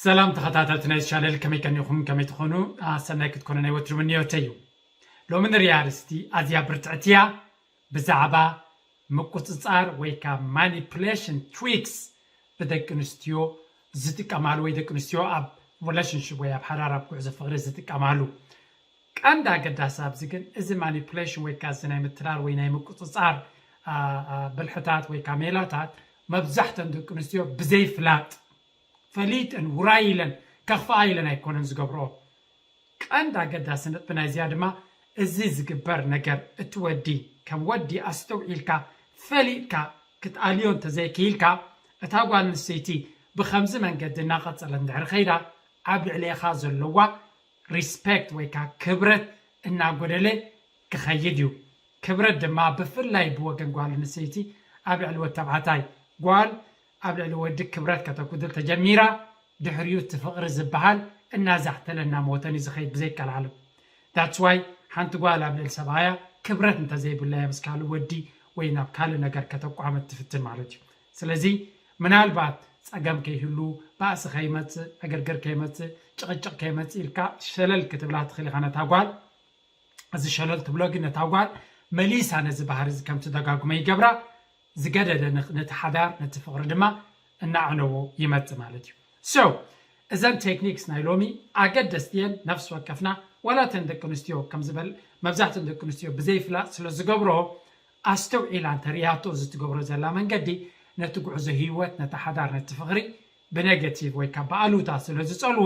ሰላም ተኸታተልቲ ናይ ቻነል፣ ከመይ ቀኒኹም? ከመይ ትኾኑ? ሰናይ ክትኮኑ ናይ ወትሩ ምንዮተይ እዩ። ሎሚ ንሪኣ ኣርእስቲ ኣዝያ ብርትዕቲ እያ። ብዛዕባ ምቁፅፃር ወይ ከዓ ማኒፕሌሽን ትሪክስ ብደቂ ኣንስትዮ ዝጥቀማሉ ወይ ደቂ ኣንስትዮ ኣብ ሪሌሽንሽፕ ወይ ኣብ ሓዳር ኣብ ጉዕዞ ፍቕሪ ዝጥቀማሉ። ቀንዲ ኣገዳሲ ኣብዚ ግን እዚ ማኒፕሌሽን ወይ ከዓ እዚ ናይ ምትላል ወይ ናይ ምቁፅፃር ብልሕታት ወይ ከዓ ሜላታት መብዛሕተን ደቂ ኣንስትዮ ብዘይፍላጥ ፈሊጥን ውራይ ኢለን ከኽፍኣ ኢለን ኣይኮነን ዝገብርኦ። ቀንዲ ኣገዳሲ ነጥቢ ናይዚኣ ድማ እዚ ዝግበር ነገር እቲ ወዲ ከም ወዲ ኣስተውዒልካ ፈሊጥካ ክትኣልዮ እንተዘይክኢልካ እታ ጓል ኣንስተይቲ ብኸምዚ መንገዲ እናቐፀለት እንድሕር ከይዳ ኣብ ልዕሌኻ ዘለዋ ሪስፔክት ወይ ከዓ ክብረት እናጎደለ ክኸይድ እዩ። ክብረት ድማ ብፍላይ ብወገን ጓል ኣንስተይቲ ኣብ ልዕሊ ወዲ ተባዕታይ፣ ጓል ኣብ ልዕሊ ወዲ ክብረት ከተጉድል ተጀሚራ ድሕሪኡ እቲ ፍቕሪ ዝበሃል እናዛሕተለ እናሞተን እዩ ዝኸይድ ብዘይቀልዓለም። That's why ሓንቲ ጓል ኣብ ልዕሊ ሰብኣያ ክብረት እንተዘይብላ እያ ምስ ካልእ ወዲ ወይ ናብ ካልእ ነገር ከተቋመት ትፍትን ማለት እዩ። ስለዚ ምናልባት ፀገም ከይህሉ፣ ባእሲ ከይመፅእ፣ ዕግርግር ከይመፅእ፣ ጭቕጭቕ ከይመፅእ ኢልካ ሸለል ክትብላ ትኽእል ኢኻ ነታ ጓል። እዚ ሸለል ትብሎ ግን ነታ ጓል መሊሳ ነዚ ባህሪ እዚ ከም ትደጋግሞ ይገብራ። ዝገደደ ን- ነቲ ሓዳር ነቲ ፍቕሪ ድማ እናዕነዎ ይመፅእ ማለት እዩ። So እዘን ቴክኒክስ ናይ ሎሚ ኣገደስቲ እየን። ነፍሲ ወከፍና ዋላ እተን ደቂ ኣንስትዮ ከም ዝበል መብዛሕትእን ደቂ ኣንስትዮ ብዘይፍላጥ ስለ ዝገብሮ ኣስተውዒላ እንተርእያቶ እዚ ትገብሮ ዘላ መንገዲ ነቲ ጉዕዞ ህይወት ነቲ ሓዳር ነቲ ፍቕሪ ብኔጋቲቭ ወይ ካብ ብኣሉታ ስለ ዝፀልዎ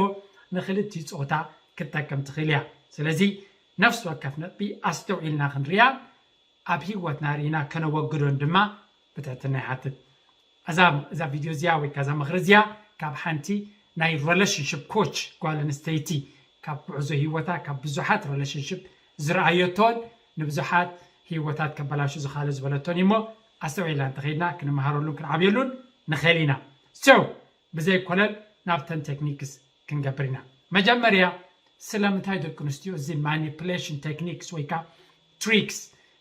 ንክልቲኡ ፆታ ክትጠቅም ትኽእል እያ። ስለዚ ነፍሲ ወከፍ ነጥቢ ኣስተውዒልና ክንርያ ኣብ ህይወትና ርኢና ከነወግዶን ድማ ብትሕትና ይሓትት። እዛ እዛ ቪድዮ እዚኣ ወይ ከዛ ምኽሪ እዚኣ ካብ ሓንቲ ናይ ሪሌሽንሽፕ ኮች ጓል ኣንስተይቲ ካብ ጉዕዞ ህይወታ ካብ ብዙሓት ሪሌሽንሽፕ ዝረኣየቶን ንብዙሓት ህይወታት ከበላሹ ዝኻለ ዝበለቶን እሞ ኣስተውዒልና እንተኸይድና ክንመሃረሉን ክንዓብየሉን ንኽእል ኢና። So ብዘይ ኮለል ናብተን ቴክኒክስ ክንገብር ኢና። መጀመርያ ስለምንታይ ደቂ ኣንስትዮ እዚ ማኒፕሌሽን ቴክኒክስ ወይ ከዓ ትሪክስ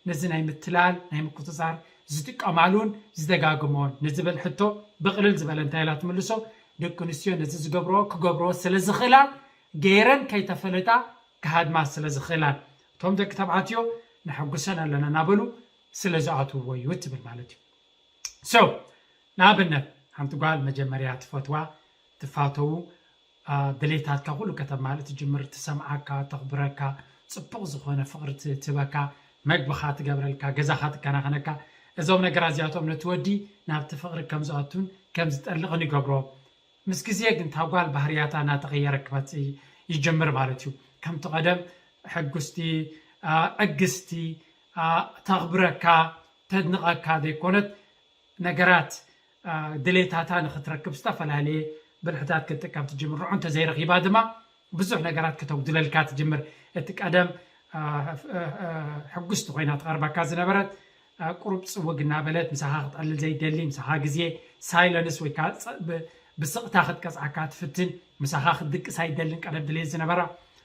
ነዚ ናይ ምትላል ናይ ምቁፅፃር ዝጥቀማሉን ዝደጋግሞን ንዝብል ሕቶ ብቕልል ዝበለ እንታይ ኢላ ትምልሶ? ደቂ ኣንስትዮ ነዚ ዝገብርኦ ክገብርኦ ስለ ዝኽእላ ገይረን ከይተፈለጣ ክሃድማ ስለ ዝኽእላን እቶም ደቂ ተባዕትዮ ነሐጉሰን ኣለና እናበሉ ስለ ዝኣትውዎ እዩ ትብል ማለት እዩ። So ንኣብነት ሓንቲ ጓል መጀመርያ ትፈትዋ ትፋተዉ ድሌታትካ ኩሉ ከተማልእ ትጅምር። ትሰምዓካ፣ ተኽብረካ፣ ፅቡቕ ዝኾነ ፍቕሪ ትህበካ፣ መግብኻ ትገብረልካ፣ ገዛኻ ትከናኸነካ። እዞም ነገራት እዚኣቶም ነቲ ወዲ ናብቲ ፍቕሪ ከም ዝኣቱን ከም ዝጠልቕን ይገብሮ። ምስ ግዜ ግን እታ ጓል ባህርያታ እናተቐየረ ክመፅእ ይጅምር ማለት እዩ። ከምቲ ቀደም ሕጉስቲ፣ ዕግስቲ፣ ተኽብረካ፣ ተድንቐካ ዘይኮነት ነገራት ድሌታታ ንክትረክብ ዝተፈላለየ ብልሕታት ክትጥቀም ትጅምር። ንዑ እንተዘይረኺባ ድማ ብዙሕ ነገራት ከተጉድለልካ ትጅምር። እቲ ቀደም ሕጉስቲ ኮይና ትቐርበካ ዝነበረት ቁሩብ ፅውግ እናበለት ምሳኻ ክጠልል ዘይደሊ፣ ምሳኻ ግዜ ሳይለንስ ወይ ከዓ ብስቕታ ክትቀፅዓካ ትፍትን፣ ምሳኻ ክትድቅስ ኣይደልን ቀደም ድሌት ዝነበራ።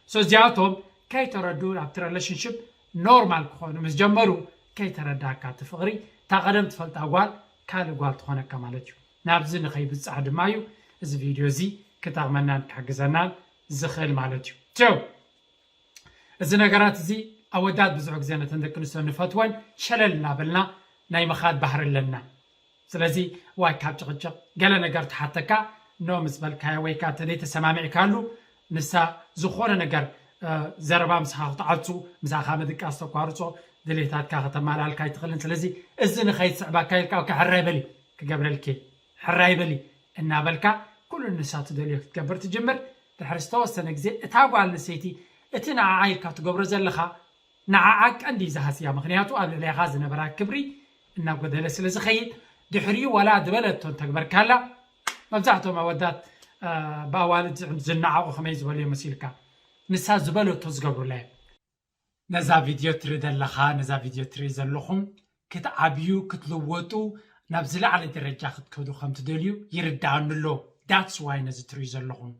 So እዚኣቶም ከይተረዱ ኣብቲ ሪሌሽንሽፕ ኖርማል ክኾኑ ምስ ጀመሩ ከይተረዳእካ እቲ ፍቕሪ እታ ቀደም ትፈልጣ ጓል ካልእ ጓል ትኾነካ ማለት እዩ። ናብዚ ንኸይብፃሕ ድማ እዩ እዚ ቪድዮ እዚ ክጠቕመናን ክሕግዘናን ዝኽእል ማለት እዩ። So እዚ ነገራት እዚ ኣወዳት ብዙሕ ግዜ ነተን ደቂ ኣንስትዮ ንፈትወን ሸለል እናበልና ናይ ምኻድ ባህሪ ኣለና። ስለዚ ዋይ ካብ ጭቕጭቕ ገለ ነገር ትሓተካ ኖ ምስ በልካዮ ወይ ከዓ ተዘይተሰማሚዕካሉ ንሳ ዝኾነ ነገር ዘረባ ምሳኻ ክትዓፁ ምሳኻ ምድቃስ ተቋርፆ ድሌታትካ ከተማላልካ ኣይትኽእልን። ስለዚ እዚ ንኸይትስዕበካ ኢልካ ሕራይ በሊ ክገብረልኪ ሕራይ በሊ እናበልካ ኩሉ ንሳ ትደልዮ ክትገብር ትጅምር። ድሕሪ ዝተወሰነ ግዜ እታ ጓል ኣንስተይቲ እቲ ንዓዓ ኢልካ ትገብሮ ዘለኻ ንዓዓ ቀንዲ እዩ ዝሃስያ። ምኽንያቱ ኣብ ልዕሌኻ ዝነበራ ክብሪ እናጎደለ ስለ ዝኸይድ ድሕሪኡ ዋላ ዝበለቶ እንተግበርካላ መብዛሕቶም ኣወዳት ብኣዋልድ ዝነዓቑ ከመይ ዝበሉ እዮም መሲልካ ንሳ ዝበለቶ ዝገብሩላ እዮም። ነዛ ቪድዮ ትርኢ ዘለኻ ነዛ ቪድዮ ትርኢ ዘለኹም ክትዓብዩ ክትልወጡ ናብ ዝለዓለ ደረጃ ክትከዱ ከም ትደልዩ ይርድኣኒ ኣሎ። That's why ነዚ ትርእዩ ዘለኹም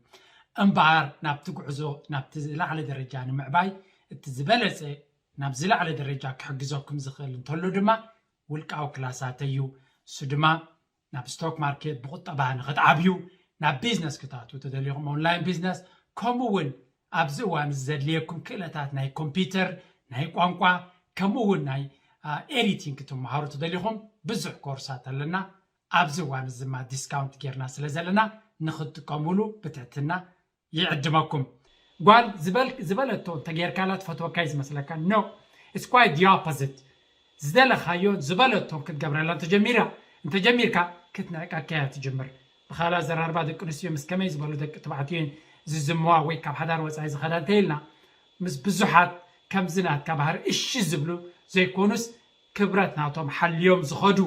እምበኣር ናብቲ ጉዕዞ ናብቲ ዝለዓለ ደረጃ ንምዕባይ እቲ ዝበለፀ ናብ ዝለዓለ ደረጃ ክሕግዘኩም ዝኽእል እንተሎ ድማ ውልቃዊ ክላሳተይ እዩ። እሱ ድማ ናብ ስቶክ ማርኬት ብቁጠባ ንክትዓብዩ፣ ናብ ቢዝነስ ክትኣትዉ ተደሊኹም፣ ኦንላይን ቢዝነስ፣ ከምኡ እውን ኣብዚ እዋን እዚ ዘድልየኩም ክእለታት ናይ ኮምፒውተር፣ ናይ ቋንቋ፣ ከምኡ እውን ናይ ኤዲቲንግ ክትመሃሩ ተደሊኹም፣ ብዙሕ ኮርሳት ኣለና። ኣብዚ እዋን እዚ ድማ ዲስካውንት ጌርና ስለ ዘለና፣ ንክትጥቀሙሉ ብትሕትና ይዕድመኩም። ጓል ዝበል ዝበለቶ እንተጌርካላ ትፈትወካ እዩ ዝመስለካ? No, it's quite the opposite። ዝደለኻዮ ዝበለቶ ክትገብረላ እንተጀሚራ እንተጀሚርካ ክትንዕቀካ እያ ትጅምር። ብኻልእ ኣዘራርባ፣ ደቂ ኣንስትዮ ምስ ከመይ ዝበሉ ደቂ ተባዕትዮ እየን ዝዝምዋ ወይ ካብ ሓዳር ወፃኢ ዝኸዳ እንተኢልና፣ ምስ ብዙሓት ከምዚ ናትካ ባህሪ እሺ ዝብሉ ዘይኮኑስ፣ ክብረት ናቶም ሓልዮም ዝኸዱ፣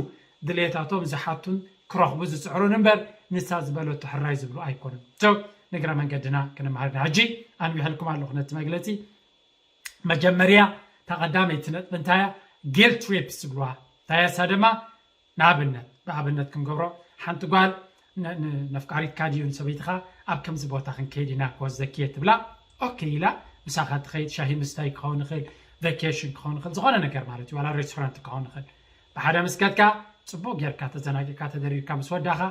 ድሌታቶም ዝሓቱን ክረኽቡ ዝፅዕሩን እምበር፣ ንሳ ዝበለቶ ሕራይ ዝብሉ ኣይኮኑን። So ንግረ መንገድና ክንመሃር ኢና። ሕጂ ኣንቢሐልኩም ኣለኹ ነቲ መግለፂ። መጀመርያ፣ እታ ቀዳመይቲ ነጥቢ እንታያ? ጊልት ትሪፕስ ዝብልዋ እንታያ? እሳ ድማ ንኣብነት፣ ብኣብነት ክንገብሮ፣ ሓንቲ ጓል ን- ን- ነፍቃሪትካ ድዩ ንሰበይትኻ ኣብ ከምዚ ቦታ ክንከይድ ኢና ክወስደኪ እየ ትብላ። ኦኬ ኢላ ምሳኻ ትኸይድ። ሻሂ ምስታይ ክኸውን ይኽእል፣ ቨኬሽን ክኸውን ይኽእል፣ ዝኾነ ነገር ማለት እዩ፣ ዋላ ሬስቶራንት ክኸውን ይኽእል። ብሓደ ምስ ከድካ፣ ጽቡቕ ጌርካ ተዘናጊዕካ ተደሪርካ ምስ ወዳኻ፣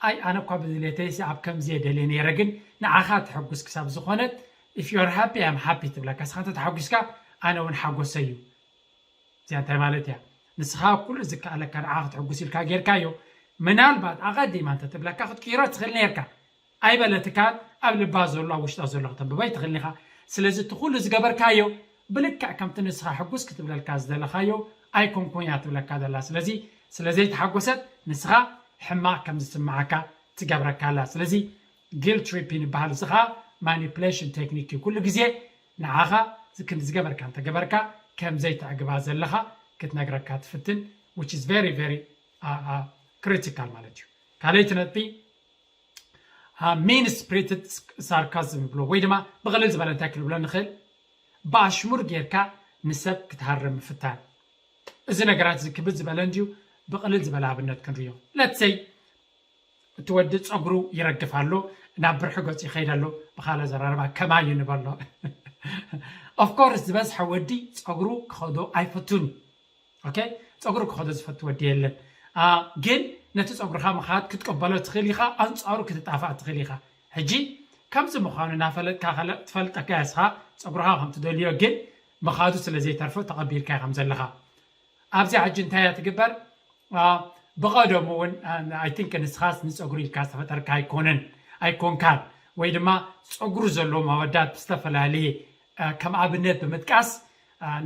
ኣይ ኣነ እኳ ብድሌተይሲ ኣብ ከምዚ እየ ደልየ ነይረ፣ ግን ንዓኻ ተሐጉስ ክሳብ ዝኾነት፣ if you're happy, I'm happy ትብለካ። ንስኻ እንተ ተሓጒስካ ኣነ እውን ሓጎሰይ እዩ። እዚኣ እንታይ ማለት እያ? ንስኻ ኩሉ ዝከኣለካ ንዓ ክትሕጉስ ኢልካ ጌርካዮ። ምናልባት ኣቐዲማ እንተትብለካ ክትቅይሮ ትኽእል ነርካ። ኣይበለትካን፣ ኣብ ልባ ዘሎ ኣብ ውሽጣ ዘሎ ክተንብቦ ኣይትኽእልን ኢኻ። ስለዚ እቲ ኩሉ ዝገበርካዮ ብልክዕ ከምቲ ንስኻ ሕጉስ ክትብለልካ ዝደለኻዮ ኣይኮንኩን እያ ትብለካ ዘላ። ስለዚ ስለ ዘይተሓጎሰት ንስኻ ሕማቕ ከም ዝስምዓካ ትገብረካ ኣላ። ስለዚ ጊልት ትሪፒንግ ይበሃል። እዚ ኸኣ ማኒፕሌሽን ቴክኒክ እዩ። ኩሉ ግዜ ንዓኻ ክንዲ ዝገበርካ እንተገበርካ ከም ዘይተዕግባ ዘለኻ ክትነግረካ ትፍትን፣ which is very very ክሪቲካል ማለት እዩ። ካልኣይቲ ነጥቢ፣ ሚን ስፕሪትድ ሳርካዝም ይብሎ፣ ወይ ድማ ብቕልል ዝበለ እንታይ ክንብሎ ንኽእል፣ ብኣሽሙር ጌርካ ንሰብ ክትሃርም ምፍታን። እዚ ነገራት እዚ ክብድ ዝበለ እንድዩ። ብቕልል ዝበለ ኣብነት ክንርዮ፣ ለትሰይ እቲ ወዲ ጸጉሩ ይረግፍ ኣሎ፣ ናብ ብርሒ ገጹ ይኸይድ ኣሎ። ብኻልእ ኣዘራርባ ከማይ እዩ ንበሎ። ኦፍኮርስ ዝበዝሐ ወዲ ጸጉሩ ክኸዶ ኣይፈቱን። ኦኬ፣ ጸጉሩ ክኸዶ ዝፈቱ ወዲ የለን። ግን ነቲ ጸጉርኻ ምኻድ ክትቀበሎ ትኽእል ኢኻ፣ ኣንጻሩ ክትጣፋእ ትኽእል ኢኻ። ሕጂ ከምዚ ምዃኑ እናፈለጥካ ትፈልጠካ እያ ንስኻ ጸጉርኻ ከም ትደልዮ፣ ግን ምኻዱ ስለ ዘይተርፎ ተቐቢልካ ከም ዘለኻ። ኣብዚኣ ሕጂ እንታይ እያ ትግበር? ብቐደሙ እውን፣ I think፣ ንስኻስ ንፀጉሪ ኢልካ ዝተፈጠርካ ኣይኮነን፣ ኣይኮንካን። ወይ ድማ ፀጉሪ ዘለዎም ኣወዳት ብዝተፈላለየ ከም ኣብነት ብምጥቃስ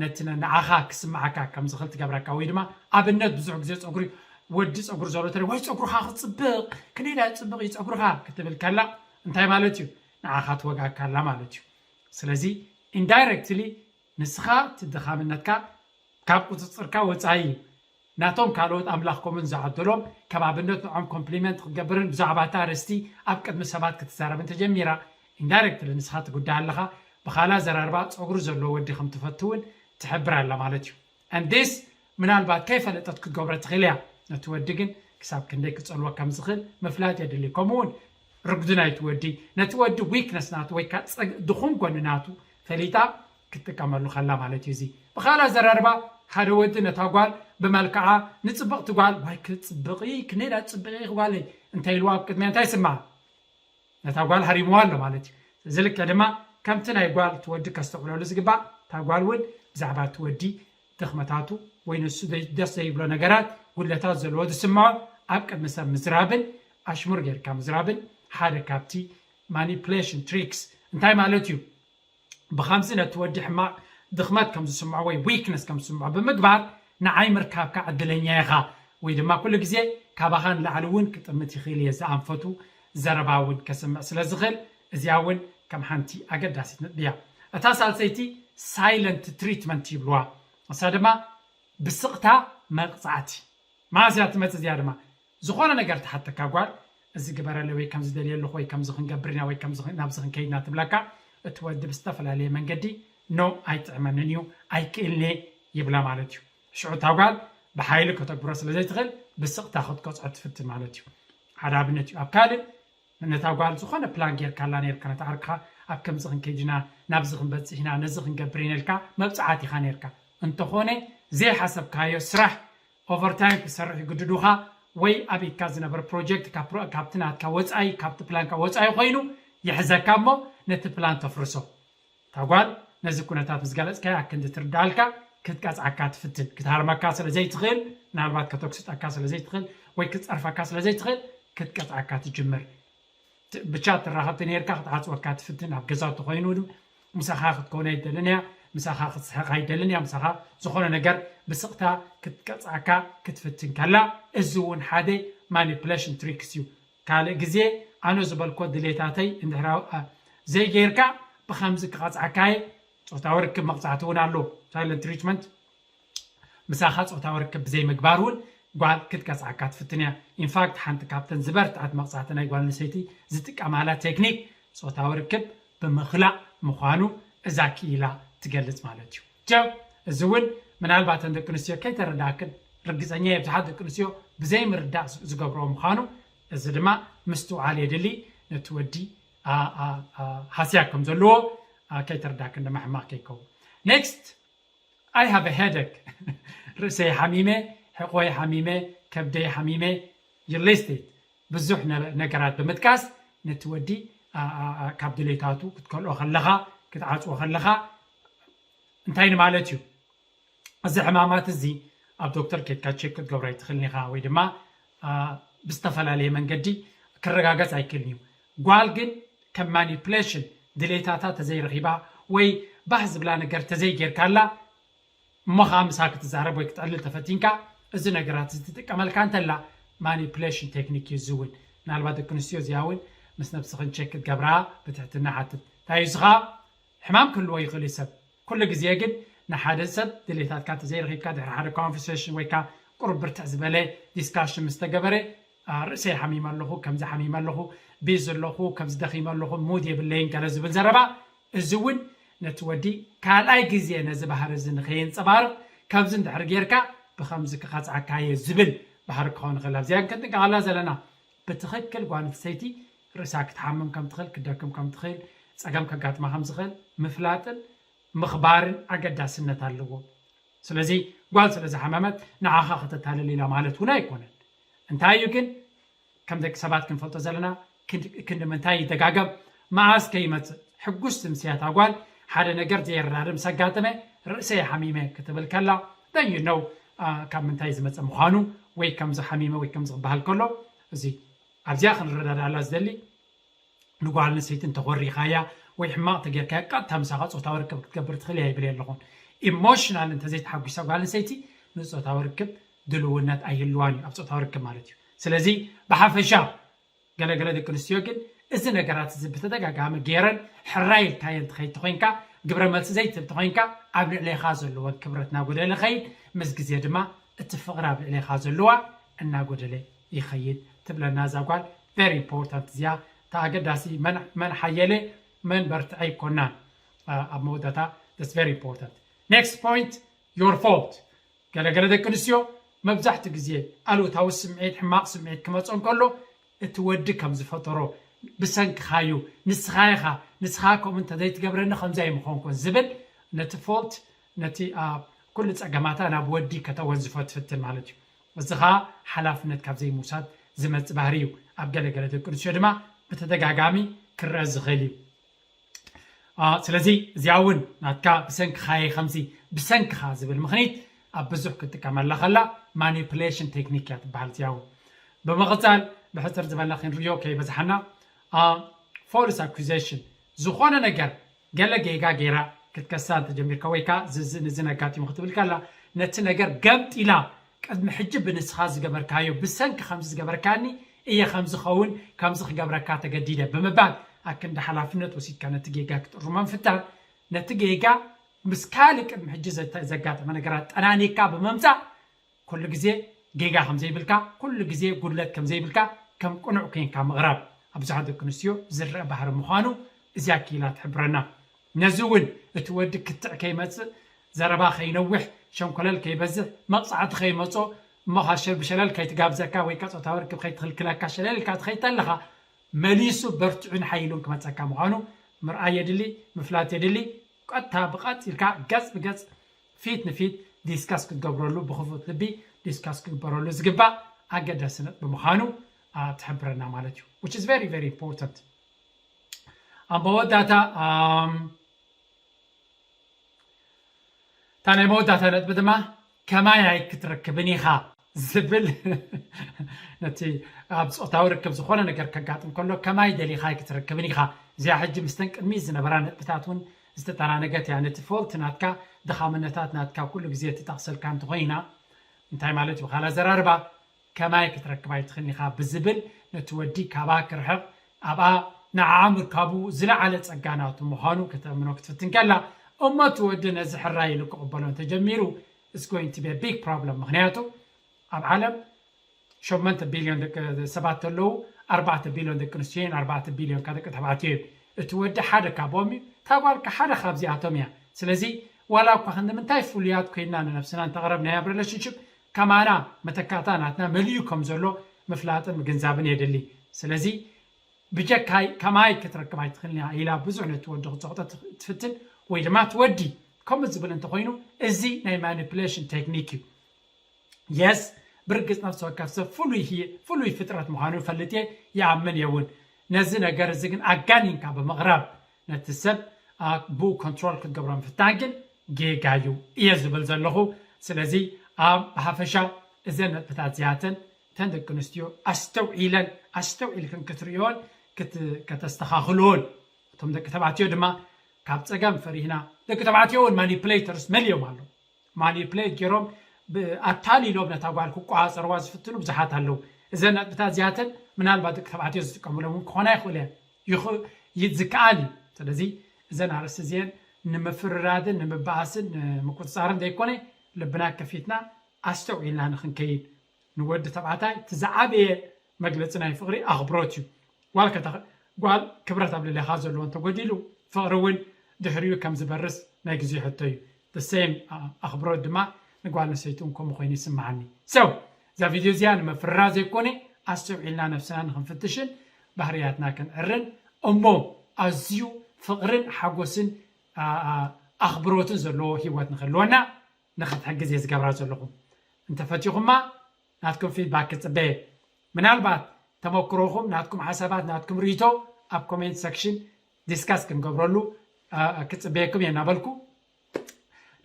ነቲ ንዓኻ ክስምዓካ ከም ዝኽእል ትገብረካ። ወይ ድማ ኣብነት፣ ብዙሕ ግዜ ፀጉሪ፣ ወዲ ፀጉሪ ዘሎ ተሪኡ፣ ወይ ፀጉርኻ ክፅብቕ፣ ክንደይ ዳኣ ፅብቕ እዩ ፀጉርኻ ክትብል ከላ እንታይ ማለት እዩ? ንዓኻ ትወግኣካ ኣላ ማለት እዩ። ስለዚ ኢንዳይረክትሊ ንስኻ እቲ ድኻምነትካ ካብ ቁፅፅርካ ወፃኢ እዩ። ናቶም ካልኦት ኣምላኽ ከምኡን ዝዓደሎም ከም ኣብነት ንዖም ኮምፕሊመንት ክትገብርን ብዛዕባ እታ ኣርእስቲ ኣብ ቅድሚ ሰባት ክትዛረብን ተጀሚራ፣ ኢንዳይረክትሊ ንስኻ ትጉዳእ ኣለኻ። ብኻልእ ኣዘራርባ ፀጉሪ ዘለዎ ወዲ ከም ትፈቱ እውን ትሕብር ኣላ ማለት እዩ። And this ምናልባት ከይፈለጠት ክትገብሮ ትኽእል እያ። ነቲ ወዲ ግን ክሳብ ክንደይ ክፀልዎ ከም ዝኽእል ምፍላጥ የድሊ። ከምኡ እውን ርጉድናይ እቲ ወዲ ነቲ ወዲ ዊክነስ ናቱ ወይ ከዓ ድኹም ጎኒ ናቱ ፈሊጣ ክትጥቀመሉ ከላ ማለት እዩ። እዚ ብኻልእ ኣዘራርባ ሓደ ወዲ ነታ ጓል ብመልክዓ ንፅብቕቲ ጓል ዋይ ክፅብቕ ክንደይ ዳ ፅብቕ ጓለይ እንተ ኢልዋ ኣብ ቅድሚያ እንታይ ይስምዓ? ነታ ጓል ሃሪምዋ ኣሎ ማለት እዩ። እዚ ልክዕ ድማ ከምቲ ናይ ጓል እቲ ወዲ ከስተውዕለሉ ዝግባእ እታ ጓል እውን ብዛዕባ እቲ ወዲ ድኽመታቱ ወይ ንሱ ደስ ዘይብሎ ነገራት ጉድለታት ዘለዎ ዝስምዖ ኣብ ቅድሚ ሰብ ምዝራብን ኣሽሙር ጌርካ ምዝራብን ሓደ ካብቲ ማኒፕሌሽን ትሪክስ እንታይ ማለት እዩ? ብኸምዚ ነቲ ወዲ ሕማቕ ድኽመት ከም ዝስምዖ ወይ ዊክነስ ከም ዝስምዖ ብምግባር ንዓይ ምርካብካ ዕድለኛ ኢኻ ወይ ድማ ኩሉ ግዜ ካባኻ ንላዕሊ እውን ክጥምት ይኽእል እየ ዝኣንፈቱ ዘረባ እውን ከስምዕ ስለ ዝኽእል እዚኣ እውን ከም ሓንቲ ኣገዳሲት ነጥቢ እያ። እታ ሳልሰይቲ ሳይለንት ትሪትመንት ይብልዋ። እሳ ድማ ብስቕታ መቕጻዕቲ። መዓስ እያ ትመጽእ እዚኣ ድማ? ዝኾነ ነገር ትሓተካ ጓል፣ እዚ ግበረለይ ወይ ከምዚ ደልየ ኣለኹ ወይ ከምዚ ክንገብር ኢና ወይ ከምዚ ክን- ናብዚ ክንከይድ ኢና ትብለካ፣ እቲ ወዲ ብዝተፈላለየ መንገዲ ኖ ኣይጥዕመንን እዩ ኣይክእልን እየ ይብላ ማለት እዩ። ሽዑ እታ ጓል ብሓይሊ ከተግብሮ ስለ ዘይትኽእል ብስቕታ ክትቀፅዖ ትፍትን ማለት እዩ። ሓደ ኣብነት እዩ። ኣብ ካልእ ነታ ጓል ዝኾነ ፕላን ጌርካላ ነርካ፣ ነታ ዓርክኻ ኣብ ከምዚ ክንከይድ ኢና፣ ናብዚ ክንበፅሕ ኢና፣ ነዚ ክንገብር ኢና ኢልካ መብፅዓት ኢኻ ነርካ። እንተኾነ ዘይሓሰብካዮ ስራሕ ኦቨርታይም ክሰርሕ ይግድዱኻ፣ ወይ ኣብ ኢድካ ዝነበረ ፕሮጀክት ካብ ፕሮ- ካብቲ ናትካ ወፃኢ ካብቲ ፕላንካ ወፃኢ ኮይኑ ይሕዘካ እሞ ነቲ ፕላን ተፍርሶ። እታ ጓል ነዚ ኩነታት ምስ ገለፅካያ ክንዲ ትርዳልካ ክትቀፅዓካ ትፍትን ክትሃርመካ ስለ ዘይትኽእል ምናልባት ከተኩስጠካ ስለ ዘይትኽእል ወይ ክትፀርፈካ ስለ ዘይትኽእል ክትቀፅዓካ ትጅምር። ት- ብቻት ትራኸብቲ ነርካ ክትዓፅወካ ትፍትን ኣብ ገዛ ተኮይኑ ምሳኻ ክትኮነ ይደልን እያ ምሳኻ ክትስሕቕ ኣይደልን እያ ምሳኻ ዝኾነ ነገር ብስቕታ ክትቀፅዓካ ክትፍትን ከላ እዚ እውን ሓደ ማኒፕሌሽን ትሪክስ እዩ። ካልእ ግዜ ኣነ ዝበልኮ ድሌታተይ እንድሕር ዘይጌርካ ብከምዚ ክቐፅዓካየ ፆታዊ ርክብ መቕፃዕቲ እውን ኣሎ። ሳይለንት ትሪትመንት ምሳኻ ፆታዊ ርክብ ብዘይምግባር እውን ጓል ክትቀፅዓካ ትፍትን እያ። ኢንፋክት ሓንቲ ካብተን ዝበርትዐት መቕፃዕቲ ናይ ጓል ኣንስተይቲ ዝጥቀማላ ቴክኒክ ፆታዊ ርክብ ብምኽላእ ምዃኑ እዛ ክኢላ ትገልፅ ማለት እዩ። ጀው እዚ እውን ምናልባት ደቂ ኣንስትዮ ከይተረዳእክን ርግፀኛ እየ ብዙሓት ደቂ ኣንስትዮ ብዘይምርዳእ ዝገብርኦ ምዃኑ እዚ ድማ ምስትውዓል የድሊ። ነቲ ወዲ ሃስያ ከም ዘለዎ ከይተረዳእክን ድማ ሕማቕ ከይከውን። ኔክስት I have a headache ርእሰይ ሓሚመ ሕቆይ ሓሚመ ከብደይ ሓሚመ you list it ብዙሕ ነገራት ብምጥቃስ ነቲ ወዲ ካብ ድሌታቱ ክትከልኦ ከለኻ ክትዓፅዎ ከለኻ እንታይ ንማለት እዩ? እዚ ሕማማት እዚ ኣብ ዶክተር ኬድካ ቸክ ክትገብሮ ኣይትኽእልን ኢኻ ወይ ድማ ብዝተፈላለየ መንገዲ ክረጋገፅ ኣይክእልን እዩ። ጓል ግን ከም ማኒፕሌሽን ድሌታታ ተዘይረኺባ ወይ ባህ ዝብላ ነገር ተዘይጌርካላ እሞ ከዓ ምሳ ክትዛረብ ወይ ክትዕልል ተፈቲንካ እዚ ነገራት እዚ ትጥቀመልካ እንተላ ማኒፕሌሽን ቴክኒክ እዩ። እዚ እውን ምናልባት ደቂ ኣንስትዮ እዚኣ እውን ምስ ነብስኽን ቸክ ክትገብራ ብትሕትና ሓትት። እንታይ እዩ እዚ ከዓ ሕማም ክህልዎ ይኽእል እዩ ሰብ ኩሉ ግዜ ግን ንሓደ ሰብ ድሌታትካ ተዘይረኺብካ ድሕሪ ሓደ ኮንቨርሴሽን ወይ ከዓ ቁሩብ ብርትዕ ዝበለ ዲስካሽን ምስ ተገበረ ርእሰይ ሓሚመ ኣለኹ ከምዚ ሓሚመ ኣለኹ ቢዚ ኣለኹ ከምዚ ደኺመ ኣለኹ ሙድ የብለይን ገለ ዝብል ዘረባ እዚ እውን ነቲ ወዲ ካልኣይ ግዜ ነዚ ባህሪ እዚ ንኸየንፀባርቕ ከምዚ እንድሕር ጌርካ ብኸምዚ ክቐፅዓካ እየ ዝብል ባህሪ ክኸውን ይኽእል ኣብዚኣ ክንጥንቀቐላ ዘለና ብትኽክል ጓል ኣንስተይቲ ርእሳ ክትሓምም ከም ትኽእል ክደክም ከም ትኽእል ፀገም ከጋጥማ ከም ዝኽእል ምፍላጥን ምኽባርን ኣገዳስነት ኣለዎ። ስለዚ ጓል ስለ ዝሓመመት ንዓኻ ከተታልል ኢላ ማለት እውን ኣይኮነን። እንታይ እዩ ግን ከም ደቂ ሰባት ክንፈልጦ ዘለና ክንዲ ምንታይ ይደጋገም መዓስ ከይመፅእ ሕጉስቲ ምስ እያ እታ ጓል ሓደ ነገር ዘየረዳድእ ምስ ኣጋጠመ ርእሰይ ሓሚመ ክትብል ከላ then you know ካብ ምንታይ ዝመፀ ምዃኑ ወይ ከምዚ ሓሚመ ወይ ከምዚ ክበሃል ከሎ እዚ ኣብዚኣ ክንረዳድኣላ ዝደሊ ንጓል ኣንስተይቲ እንተኾሪኻያ ወይ ሕማቕ ተጌርካያ ቀጥታ ምሳኻ ፆታዊ ርክብ ክትገብር ትኽእል እያ ይብል ኣለኹን። ኢሞሽናል እንተዘይተሓጒሳ ጓል ኣንስተይቲ ንፆታዊ ርክብ ድልውነት ኣይህልዋን እዩ ኣብ ፆታዊ ርክብ ማለት እዩ። ስለዚ ብሓፈሻ ገለገለ ደቂ ኣንስትዮ ግን እዚ ነገራት እዚ ብተደጋጋሚ ገይረን ሕራይ ኢልካየን ትኸይድ ተኾይንካ ግብረ መልሲ ዘይትህብ ተኾይንካ ኣብ ልዕሌኻ ዘለወን ክብረት እናጎደለ ኸይድ ምስ ግዜ ድማ እቲ ፍቕሪ ኣብ ልዕሌኻ ዘለዋ እናጎደለ ይኸይድ ትብለና እዛ ጓል። Very important እዚኣ እታ ኣገዳሲ መን ሓየለ መን በርትዐ ይኮናን ኣብ መወዳታ that's very important. Next point your fault ገለገለ ደቂ ኣንስትዮ መብዛሕትኡ ግዜ ኣሉታዊ ስምዒት ሕማቕ ስምዒት ክመፅኦ እንከሎ እቲ ወዲ ከም ዝፈጠሮ ብሰንክኻ እዩ ንስኻ ኢኻ ንስኻ ከምኡ እንተዘይትገብረኒ ከምዚ ኣይምኾንኩን ዝብል ነቲ ፎልት ነቲ ኩሉ ፀገማታ ናብ ወዲ ከተወንዝፎ ትፍትን ማለት እዩ። እዚ ኸዓ ሓላፍነት ካብ ዘይምውሳድ ዝመፅእ ባህሪ እዩ። ኣብ ገለገለ ደቂ ኣንስትዮ ድማ ብተደጋጋሚ ክረአ ዝኽእል እዩ። ስለዚ እዚኣ እውን ናትካ ብሰንክኻ እየ ከምዚ ብሰንክኻ ዝብል ምኽኒት ኣብ ብዙሕ ክትጥቀመላ ከላ ማኒፕሌሽን ቴክኒክ እያ ትበሃል። እዚኣ እውን ብምቕፃል ብሕፅር ዝበለ ክንሪኦ ከይበዝሓና ፎልስ ኣኩዜሽን ዝኾነ ነገር ገለ ጌጋ ጌራ ክትከሳ እንተጀሚርካ ወይ ከዓ ዝዚ ንዚ ነጋጢሙ ክትብል ከላ ነቲ ነገር ገምጢላ ቅድሚ ሕጂ ብንስኻ ዝገበርካዮ ብሰንኪ ከምዚ ዝገበርካኒ እየ ከምዝኸውን ከምዚ ክገብረካ ተገዲደ ብምባል ኣክንዲ ሓላፍነት ወሲድካ ነቲ ጌጋ ክትእርሞ ምፍታን ነቲ ጌጋ ምስ ካልእ ቅድሚ ሕጂ ዘጋጠመ ነገራት ጠናኒካ ብምምፃእ ኩሉ ግዜ ጌጋ ከም ዘይብልካ ኩሉ ግዜ ጉድለት ከም ዘይብልካ ከም ቅኑዕ ኮንካ ምቕራብ ኣብ ብዙሓት ደቂ ኣንስትዮ ዝረአ ባህሪ ምዃኑ እዚኣ ክኢላ ትሕብረና። ነዚ እውን እቲ ወዲ ክትዕ ከይመፅእ ዘረባ ከይነውሕ ሸንኮለል ከይበዝሕ መቕፃዕቲ ከይመፆ እሞ ብሸለል ከይትጋብዘካ ወይ ካ ፆታዊ ርክብ ከይትኽልክለካ ሸለል ኢልካ ትኸይድ ተለኻ መሊሱ በርትዑን ሓይሉን ክመፀካ ምዃኑ ምርኣይ የድሊ፣ ምፍላጥ የድሊ። ቀጥታ ብቐፅ ኢልካ ገፅ ብገፅ ፊት ንፊት ዲስካስ ክትገብረሉ ብክፉት ልቢ ዲስካስ ክግበረሉ ዝግባእ ኣገዳሲ ነጥቢ ምዃኑ ትሕብረና ማለት እዩ። Which is very very important። ኣብ መወዳእታ እታ ናይ መወዳእታ ነጥቢ ድማ ከማይ ኣይክትረክብን ኢኻ ዝብል ነቲ ኣብ ፆታዊ ርክብ ዝኾነ ነገር ከጋጥም ከሎ ከማይ ደሊኻ ኣይክትረክብን ኢኻ። እዚኣ ሕጂ ምስተን ቅድሚ ዝነበራ ነጥብታት እውን ዝተጠናነገት እያ። ነቲ ፎልት ናትካ ድኻምነታት ናትካ ኩሉ ግዜ ትጠቕሰልካ እንተኾይና እንታይ ማለት እዩ? ብኻል ኣዘራርባ ከማይ ክትረክብ ኣይትኽእልን ኢኻ ብዝብል ነቲ ወዲ ካባ ክርሕቕ ኣብኣ ንዓኣ ምርካቡ ዝለዓለ ጸጋ ናቱ ምዃኑ ከተእምኖ ክትፍትን ከላ እሞ እቲ ወዲ ነዚ ሕራይ ኢሉ ክቕበሎ እንተጀሚሩ it's going to be a big problem። ምኽንያቱ ኣብ ዓለም ሸሞንተ ቢልዮን ደቂ ሰባት ኣለዉ፣ ኣርባዕተ ቢልዮን ደቂ ኣንስትዮን ኣርባዕተ ቢልዮን ደቂ ተባዕትዮ እዩ። እቲ ወዲ ሓደ ካብኦም እዩ፣ እታ ጓል ከ ሓደ ካብዚኣቶም እያ። ስለዚ ዋላ እኳ ክንዲ ምንታይ ፍሉያት ኮይንና ንነብስና እንተቕረብናያ ኣብ ሪሌሽንሽፕ ከማና መተካእታ ናትና መሊኡ ከም ዘሎ ምፍላጥን ምግንዛብን የድሊ። ስለዚ ብጀካይ ከማይ ክትረክብ ኣይትኽእልን እያ ኢላ ብዙሕ ነቲ ወዲ ክትዘቕጦ ትፍትን ወይ ድማ እቲ ወዲ ከምኡ ዝብል እንተኾይኑ እዚ ናይ ማኒፕሌሽን ቴክኒክ እዩ። የስ ብርግፅ ነፍሲ ወከፍ ሰብ ፍሉይ ፍጥረት ምዃኑ ይፈልጥ እየ ይኣምን እየ እውን። ነዚ ነገር እዚ ግን ኣጋኒንካ ብምቕራብ ነቲ ሰብ ብኡ ኮንትሮል ክትገብሮ ምፍታን ግን ጌጋ እዩ እየ ዝብል ዘለኹ። ስለዚ ኣብ ብሓፈሻ እዘን ነጥብታት እዚኣተን እተን ደቂ ኣንስትዮ ኣስተውዒለን ኣስተውዒልክን ክትርእዮን ከተስተኻኽልዎን እቶም ደቂ ተባዕትዮ ድማ ካብ ፀገም ፈሪህና ደቂ ተባዕትዮ እውን ማኒፕሌተርስ መሊኦም ኣለዉ። ማኒፕሌት ገይሮም ኣታሊሎም ነታ ጓል ክቆፃፀርዋ ዝፍትኑ ብዙሓት ኣለዉ። እዘን ነጥብታት እዚኣተን ምናልባት ደቂ ተባዕትዮ ዝጥቀሙሎም እውን ክኾና ይኽእሉ እዮም። ዝከኣል እዩ። ስለዚ እዘን ኣርእስቲ እዚአን ንምፍርራድን ንምበኣስን ንምቁፅፃርን ዘይኮነ ልብና ከፊትና ኣስተውዒልና ንክንከይድ ንወዲ ተባዕታይ እቲ ዝዓበየ መግለፂ ናይ ፍቕሪ ኣኽብሮት እዩ። ጓል ክብረት ኣብ ልዕሌኻ ዘለዎ እንተጎዲሉ ፍቕሪ እውን ድሕሪኡ ከም ዝበርስ ናይ ግዜ ሕቶ እዩ። ሴም ኣኽብሮት ድማ ንጓል ኣንስተይቲ እውን ከምኡ ኮይኑ ይስምዓኒ። ሰው እዛ ቪድዮ እዚኣ ንምፍርራድ ዘይኮነ ኣስተውዒልና ነብስና ንክንፍትሽን ባህርያትና ክንዕርን እሞ ኣዝዩ ፍቕርን ሓጎስን ኣኽብሮትን ዘለዎ ሂወት ንክህልወና ንክትሕግዝ እየ ዝገብራ ዘለኹ። እንተፈቲኹማ ናትኩም ፊድባክ ክፅበየ። ምናልባት ተመክሮኹም ናትኩም ሓሳባት ናትኩም ርእይቶ ኣብ ኮሜንት ሰክሽን ዲስካስ ክንገብረሉ ክፅበየኩም እየ እናበልኩ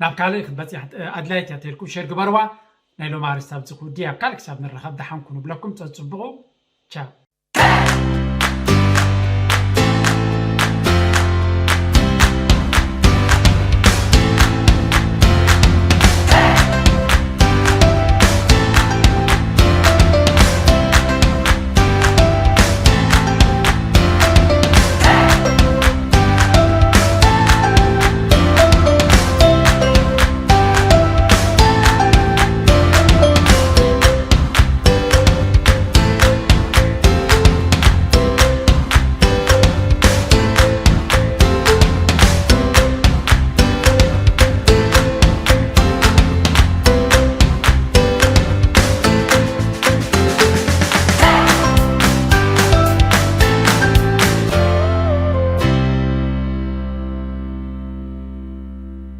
ናብ ካልእ ክትበፅሕ ኣድላይት እያ ተልኩም ሸር ግበርዋ። ናይ ሎም ኣርስቲ ኣብዚ ክውዲ ኣብ ካልእ ክሳብ ንራኸብ ደሓን ኩኑ ብለኩም ፀፅብቑ። ቻው።